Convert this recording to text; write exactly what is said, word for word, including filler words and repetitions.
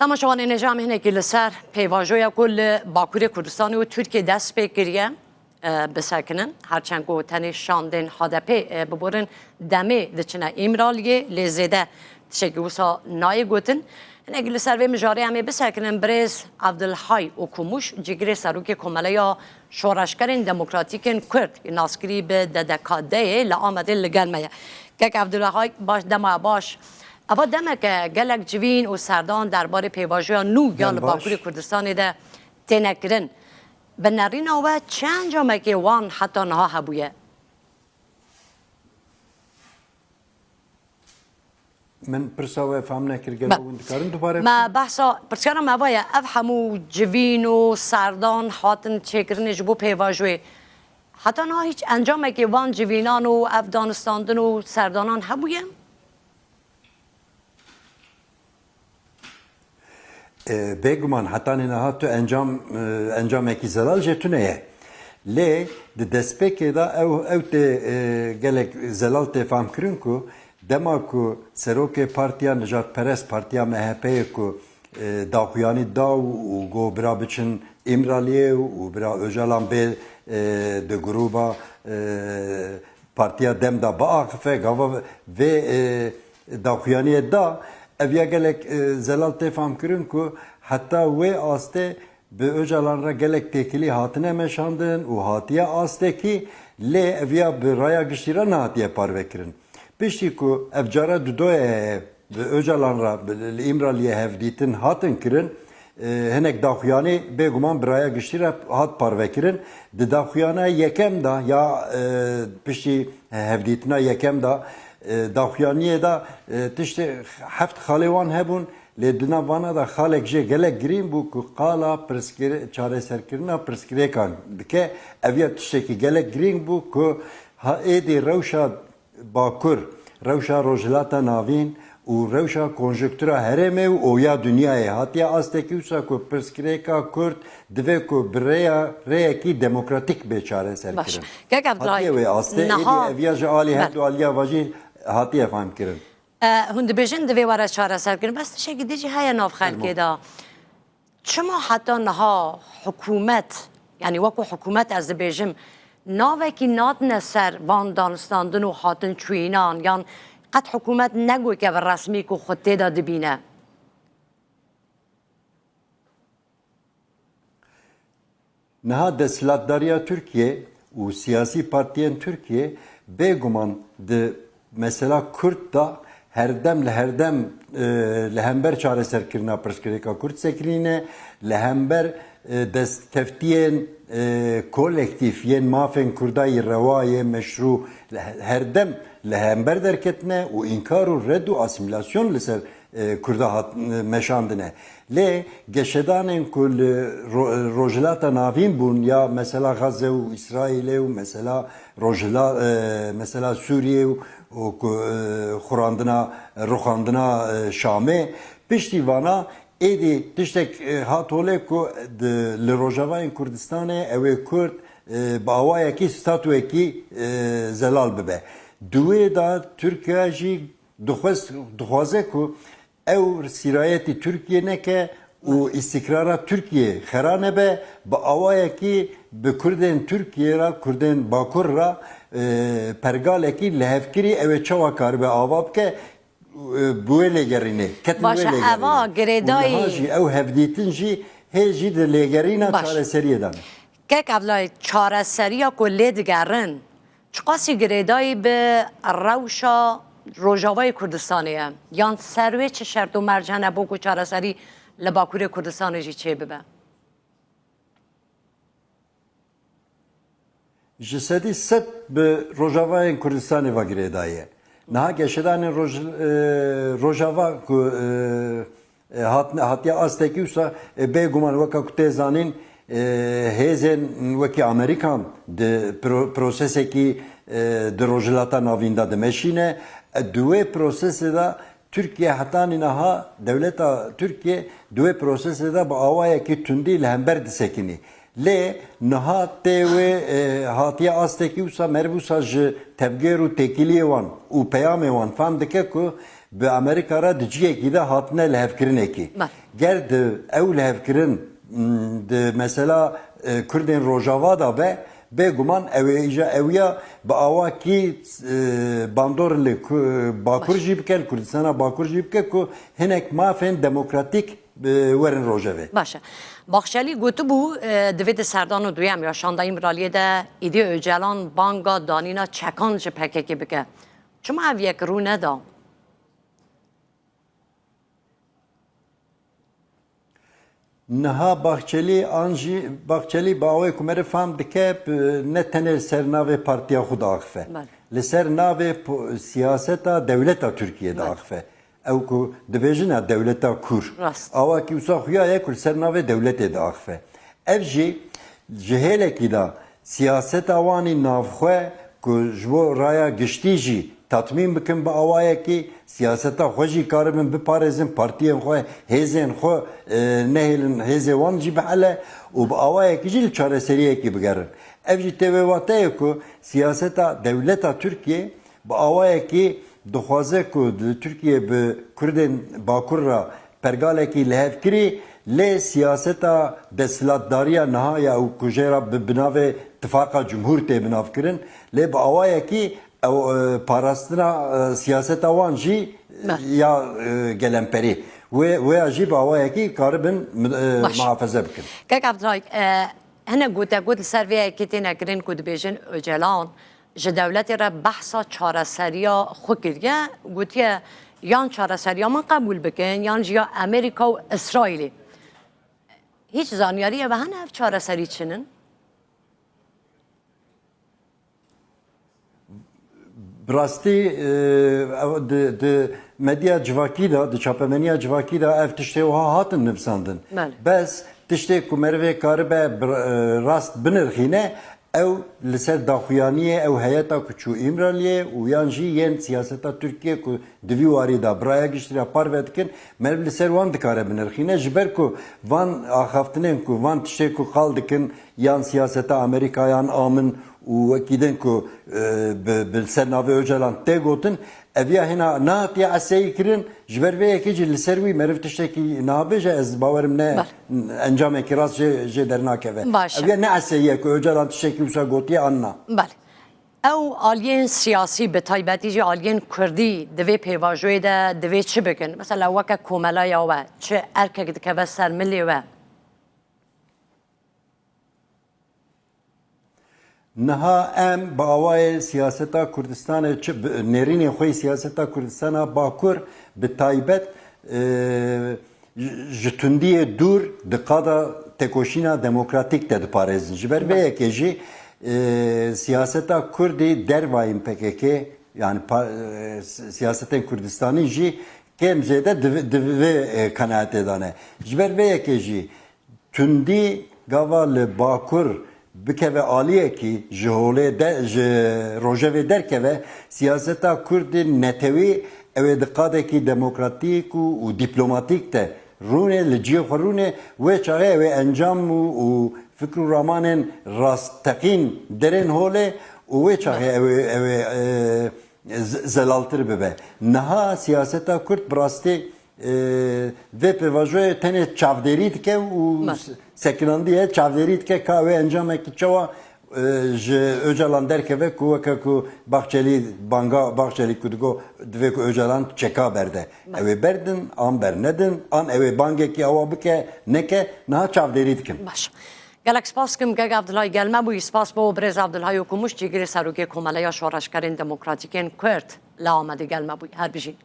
Temaşevanên hêja, em hinekî li ser pêvajoya ku li Bakurê Kurdistanê û Tirkiyê dest pê kiriye, e, bisekinin. Her çend ku tenê şandên H D P, e, biborin demê diçine Îmraliyê, lê zêde tiştekî wisa nayê gotin. Hinekî li ser vê mijarê em ê bisekinin. Birêz Evdilhay Okumuş, cîgirê serokê Komeleya Şoreşgerên Demokratîk ên Kurd, naskirî bi D D K D'yê, li Amedê li gel me ye. Kek Evdilhay, baş, dema baş. Eva demeke gelek civîn û serdan derbarê pêvajoya nû ya Dem li baş. Bakurê Kurdistanê de têne kirin. Bi nerîna we çi encamekê wan heta niha hebûye? Min pirsa we fam nekir, gelo Be- hûn dikarin dubare Me bikin? Behsa, pirsyara me va ye, ev hemû civîn û serdan hatin çêkirinê ji bo pêvajoyê. Heta niha hîç encamekê van civînan û ev danistandin û serdanan hebûye? E, bêguman hetanî niha tu encam, e, encamekî zelal jê tune ye. Lê di destpêkê de ew, ew tê, e, gelek zelal tê famkirin ku dema ku serokê partiya nijadperest, partiya M H P'yê ku, e, daxuyanî da û, û got bira biçin Îmraliyê û, û bira Ocalan bê, e, di grûba, e, Partiya Dem de biaxife, gava vê, e, daxuyaniyê da, ev ya gelek, e, zelal tê famkirin ku heta wê astê bi Ocalan re gelek têkilî hatine meşandin û hatiye astekî, lê ev ya bi raya giştî re nehatiye parvekirin. Piştî ku ev cara dudoye heye, bi Ocalan re, bi, li Îmraliyê hevdîtin hatin kirin. E, hinek daxuyanî bêguman bi raya giştî re hat parvekirin. Di daxuyana yekem de ya, e, piştî hevdîtina yekem de, e, daxuyaniyê de, e, tiştê heft xalê wan hebûn, lê di nav vana de xalek jê gelek girîng bû ku qala pirskir-, çareserkirina pirsgirêkan dike. Ev ya tiştekî gelek girîng bû ku ha êdî rewşa Bakur, rewşa Rojhilata Navîn û rewşa konjuktura herêmê û oya dinyayê hatiye astekî wisa ku pirsgirêka Kurd divê ku bi rêya, rêyekî demokratîk bê çareserkirin. Baş. Kek Evdilay, Hatiye wê astê, niha êdî ev ya ji alî her Ber. du aliya ve jî hatiye fehmkirin. E, hûn dibêjin divê were çareserkirin, bes tiştekî din jî heye nav xelkê Fermo. de. Çima heta niha hikûmet, yanî wekû hikûmet ez dibêjim, navekî nadine ser van danistandin û hatin çûyînan, yan qet hikûmet negot ke bi resmî ku xwe tê de dibîne? Niha desthilatdariya Tirkiyê û siyasî partiyên Tirkiyê bêguman di mesela Kurd de herdem li herdem, e, li hember çareserkirina pirsgirêka Kurd sekinîne, li hember, e, destkeftiyên, e, kolektîf yên mafên Kurda yê rewa, yê meşrû li he-, herdem li hember derketine û înkar û red û asîmîlasyon li ser, e, Kurda hat, e, meşandine. Lê geşedanên ku li Ro-, Rojhilata Navîn bûn, ya mesela Xezze û Îsraîlê û mesela Rojhila-, e, mesela Sûriyê û, û ku, e, xurandina, ruxandina, e, Şamê, piştî vana êdî tiştek, e, hat holê ku di, li Rojavayên Kurdistanê ew ê Kurd, e, bi awayekî statûyekî, e, zelal bibe. Di wê de Tirkiye jî dixwest, dixwaze ku ew sîrayetî Tirkiyê neke û îstîkrara Tirkiyê xera nebe, bi awayekî bi Kurdên Tirkiyê re, Kurdên Bakur re, e, pergalekî lihevkirî ew ê çawa karibe ava bike, e, bi wê lêgerînê, ketin Baş wê e, lêgerînê. Eva Û girêdayî niha jî ew hevdîtin jî hê jî di lêgerîna Baş. çareseriyê de ne. Kek Evlay, çareseriya ku lê digerin, çiqasî girêdayî bi rewşa Rojavayê Kurdistanê ye? Yan ser wê çi şert û merc hene bo ku çareserî li Bakurê Kurdistanê jî çêbibe? Ji sedî sed bi Rojavayên Kurdistanê ve girêdayî ye. Niha geşedanên Roj-, e, Rojava ku, e, e, hat-, hatiye astekî wisa, e, bêguman weke ku tê zanîn, e, hêzên wekî Amerîkan di pro-, prosesekî, e, di Rojhilata Navîn de dimeşîne. E, di wê prosesê de Tirkiye hetanî niha, dewleta Tirkiye di wê prosesê de bi awayekî tundî li hember disekinî. Lê niha tê wê, e, hatiye astekî wisa meriv wisa ji tevgêr û têkiliyê wan û peyamê wan fam dike ku Bi Amerîka re di cihekî de hatine lihevkirinekê. Ger di ew lihevkirin, m, di mesela, e, Kurdên Rojava de be, bêguman ew ê îja ew ya bi awakî, e, bandor li Ku-, Bakur jî bike, li Kurdistana Bakur jî bike ku hinek mafên demokratîk, e, werin rojevê. Baş e. Baxçelî gotibû, e, divê di serdana duyem ya şanda Îmraliyê de Îdî Ocalan banga danîna çekan ji P K K bike. Çima ev yek rû neda? Niha Bahçelî an jî, Bahçelî bi awê ku meriv fam dike, bi, ne tenê li ser navê partiya xwe diaxife. Belê. Li ser navê po-, siyaseta dewleta Tirkiyê Belê. diaxife. Ew ku dibêjin ya dewleta Kur. Rast. Awakî wisa xuya ye ku li ser navê dewletê diaxife. Ev jî ji hêlekî de siyaseta wan î navxwe ku ji bo raya giştî jî tatmîn bikin bi awayekî, siyaseta xwe jî karibin biparêzin, partiyên xwe, hêzên xwe, e, nehêlin hêzê wan jî bihele û bi awayekî jî li çareseriyekî bigerin. Ev jî tê wê wateyê ku siyaseta dewleta Tirkiyê bi awayekî dixwaze ku di Tirkiyê bi Kurdên Bakur re pergalekî li hev kirî, lê siyaseta desthilatdariya niha ya û ku jê re bi, bi navê Tifaqa Cumhur tê binavkirin, lê bi awayekî ew, e, parastina, e, siyaseta wan jî, e, Belê. ya, e, gelemperî. Wê, wê ya jî bi awayekî karibin, e, Baş. muhafaze bikin. Kek Abdulay, e, hinek gotegot li ser vê yekê têne kirin ku dibêjin Ocalan ji dewletê re behsa çareseriya xwe kiriye, gotiye yan çareseriya min qebûl bikin yan jî ya Amerîka û Îsraîlê. Hîç zanyariyê we hene ev çareserî çi nin? Bi rastî, e, ew di, di medya civakî de, di çapemeniya civakî de ev tiştê wiha hatin nivîsandin. Belê. Bes tiştê ku merivê karibe bi, e, rast binirxîne, ew li ser daxuyaniyê ew heyeta ku çû Îmraliyê û yan jî yên siyaseta Tirkiyê ku di vî warî de bi raya giştî re parve dikin, meriv li ser wan dikare binirxîne. Ji ber ku van axaftinên ku van tiştê ku qal dikin, yan siyaseta Amerîka yan a min û wekî din ku, e, bi, bi ser navê Ocalan tê gotin, ev ya hêna nehatiye eseyî kirin, ji ber vê yekê jî li ser wî meriv tiştekî niha bêje, ez bawerim ne Belê. encamekî rast jê, jê dernakeve. Baş e. Ev ya ne eseyî ye ku Ocalan tiştekî wisa gotiye an na. Belê. Ew aliyên siyasî, bi taybetî jî aliyên kurdî di vê pêvajoyê de divê çi bikin? Mesela weke komeleya we, çi erkek dikeve ser milê we? Niha em bi awayê siyaseta Kurdistanê çi bi, nêrînê xwe yê siyaseta Kurdistana Bakur bi taybet, e, ji, ji tundiyê dûr di qada tekoşîna demokratîk de diparêzin. Ji ber vê Belê. yekê jî, e, siyaseta Kurdî dervayîn P K K, yani pa-, e, si-, siyasetên Kurdistanî jî kêm zêde di, di vê, e, qenaetê de ne. Ji ber vê yekê jî tundî gava li Bakur bikeve aliyekî ji holê de, ji rojevê derkeve, siyaseta Kurdî netewî ew ê di qadekî demokratîk û, û dîplomatîk de rûnê, li cihê xwe rûnê, wê çaxê ew ê encam û, û fikr û ramanên rasteqîn derên holê û wê çaxê ew ê, ew ê, e, z-, zelaltir bibe. Niha siyaseta Kurd bi rastî, e, vê pêvajoyê tenê çavdêrî dike û Belê. s-, sekinandiye, çavdêrî dike ka wê encamekî çawa, e, ji Ocalan derkeve ku weke ku Bahçelî, banga Bahçelî ku digo divê ku Ocalan çeka berde. Belê. Ew ê berdin, an bernedin, an ew ê bangekî awa bike, neke, niha çavdêrî dikin. Baş. Gelek spas dikim, Kek Abdulay gel me bûyî. Spas bo birêz Abdulhay Okumuş, cîgirê serokê Komeleya Şoreşgerên Demokratîk ên Kurd li Amedê gel me bûyî. Her bijîn.